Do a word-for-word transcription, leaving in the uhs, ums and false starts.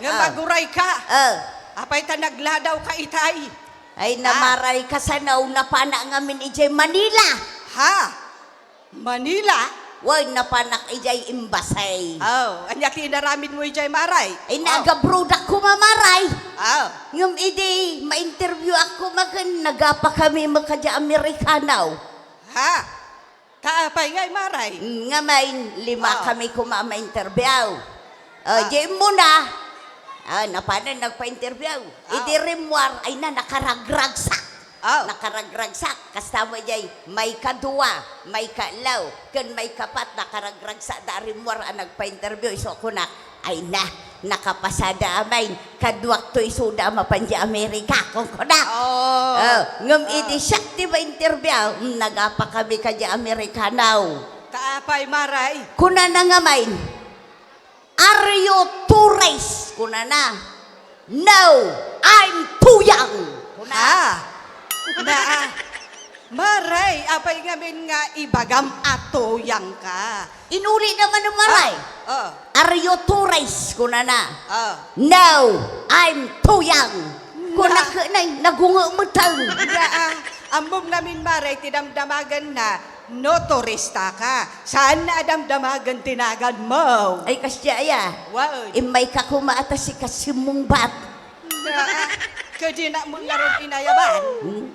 Nga Ah. maguray ka. Ah. Apay ta nagladaw ka itay? Ay, Ah. namaray ka sano, napanak ngamin idiay Manila. Ha? Manila? Wen, napanak idiay embassy. Oh, ania ti inaramid mo idiay, Maray? Ay, Oh. nagabrodak koma, Maray. Oh. Ngem idi ma-interview ako maken, nagapa kami makadi Amerikano. Ha? Ta apay ngay, Maray? Mm, ngamin, lima Oh. kami koma ma-interview. Oh, Oh. di mo na. Ah, napanan nagpa-interview. Oh. Idi rimmuar, ay na, nakaragragsak. Oh. Nakaragragsak. Kasta mo jay, may kadua, may kaatlo, ken may kapat, nakaragragsak da rimmuar a nagpa-interview. Isu kunak, ay na, nakapasada amin. Kaduak to isuda a mapan di Amerika, kunkuna. Oh. Oh, ngem Oh. idi siak ti ma-interview, mm, nagapa kami kadi Amerikano. Ta apay, Maray? Kunana ngamin, "Are you tourist?" kunana. "No, I'm too young," kuna. Ha? Na, ah, Maray, apay ngamin nga ibagam a too young ka? Inuli naman ni Maray. Ah, oh. "Are you tourist?" kunana. Oh. "No, I'm too young." Na- Kunak, nay, nagungo met. Na, ah, ammom ngamin, Maray, ti damdamagenna, no turista ka. Saan na a damdamagen ti naganmo? Ay, kasdi aya. Wow. Immayka koma a ta sika simmungbat. Na, ah, kadi na mo ngarud inayaban. Hmm?